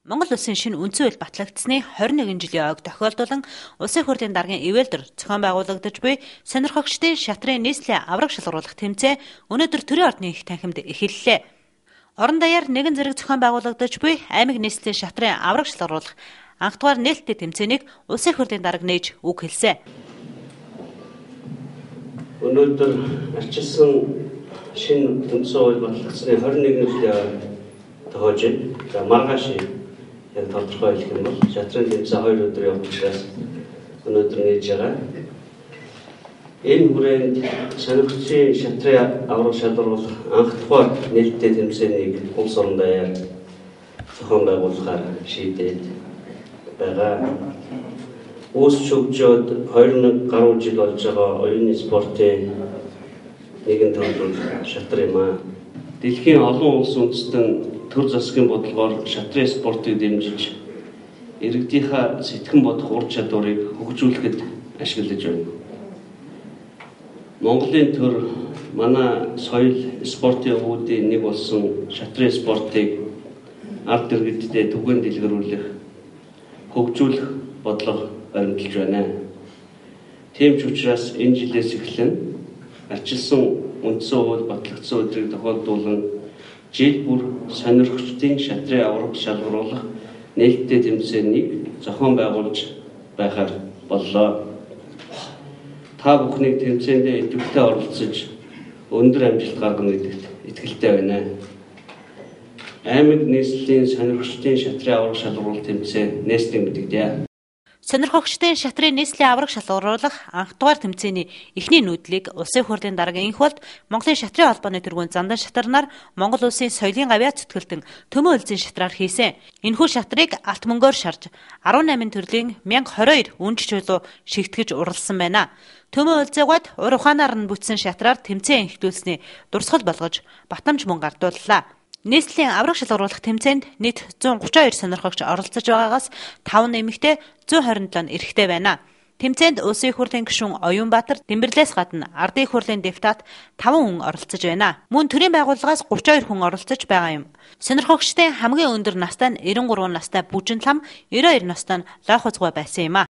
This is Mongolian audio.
Монгол Улсын шинэ үндсэн хууль батлагдсаны 21 жилийн ойг тохиолдуулан Улсын их хурлын даргын ивэлдэр зохион байгуулагдаж буй сонирхогчдын шатрын нийслэлийн авраг шалгаруулах тэмцээн өнөөдөр төрийн ордны их танхимд эхэллээ. Орон даяар нэгэн зэрэг зохион байгуулагдаж буй аймаг нийслэлийн шатрын авраг шалгаруулах анхдугаар нээлттэй тэмцээнийг Улсын их хурлын дарга нээж үг хэлсэн. Өнөөдөр арчилсан шинэ үндсэн хууль батлагдсаны 21 жилийн тохиож байна. За маргааш яг тодорхой хэлэх юм бол шатрын тэмцээн 2 өдөр явах учраас өнөөдөр нээж байгаа. Энэ хүрээнд сонирхчийн шатрын авраг шалгаруулах анхдугаар нээлттэй тэмцээнийг улс орон даяар зохион байгуулахаар шийдээд байгаа. Үүс шүгжөөд 2000 гаруй жил болж байгаа оюуны спортын нэгэн төрөл шатар юм аа. Дэлхийн олон улс үндэстэн төр засгийн бодлогоор шатрын спортыг дэмжиж иргэдийнхаа сэтгэн бодох ур чадварыг хөгжүүлэхэд ашиглаж байна. Монголын төр манай соёл спортын өвүүдийн нэг болсон шатрын спортыг ард иргэддээ түгээн дэлгэрүүлэх, хөгжүүлэх бодлого баримталж байна. Тийм ч учраас энэ жилээс эхлэн арчилсан үндсэн хууль батлагдсан өдрийг тохиолдуулан жил бүр сонирхчдын шатрын авраг шалгаруулах нээлттэй тэмцээнийг зохион байгуулж байхаар боллоо. Та бүхнийг тэмцээндээ идэвхтэй оролцож өндөр амжилт гаргана гэдэгт итгэлтэй байна. Аймаг нийслэлийн сонирхчдын шатрын авраг шалгаруулах тэмцээн нээсний мэдэгдэе. Сонирхогчдын шатрын нийслэлийн авраг шалгаруулах анхдугаар тэмцээний эхний нүүдлийг Улсын их хурлын даргын инх болд Монголын шатрын холбооны тэргүүн Зандан шатарнаар Монгол Улсын соёлын гавьяа зүтгэлтэн Төмөн улсын шатраар хийсэн. Энэхүү шатрыг алт мөнгөөр шарж 18 төрлийн 1022 үнж чулуу шигтгэж уралсан байна. Төмөн улзыгад ур ухаанаар нь бүтсэн шатраар тэмцээн эхлүүлсний дурсгал болгож батамж мөн гардууллаа. Нийслэлийн авраг шалгаруулах тэмцээнд нийт 132 сонирхогч оролцож байгаагаас 5 эмэгтэй, 127 нь эрэгтэй байна. Тэмцээнд Улсын их хурлын гишүүн Оюунбаатар Дэмбэрлээс гадна Ардын их хурлын депутат 5 хүн оролцож байна. Мөн төрийн байгууллагаас 32 хүн оролцож байгаа юм. Сонирхогчдын хамгийн өндөр настай нь 93 настай Бүжин Лам, 92 настай нь Лоохозгой байсан юм а.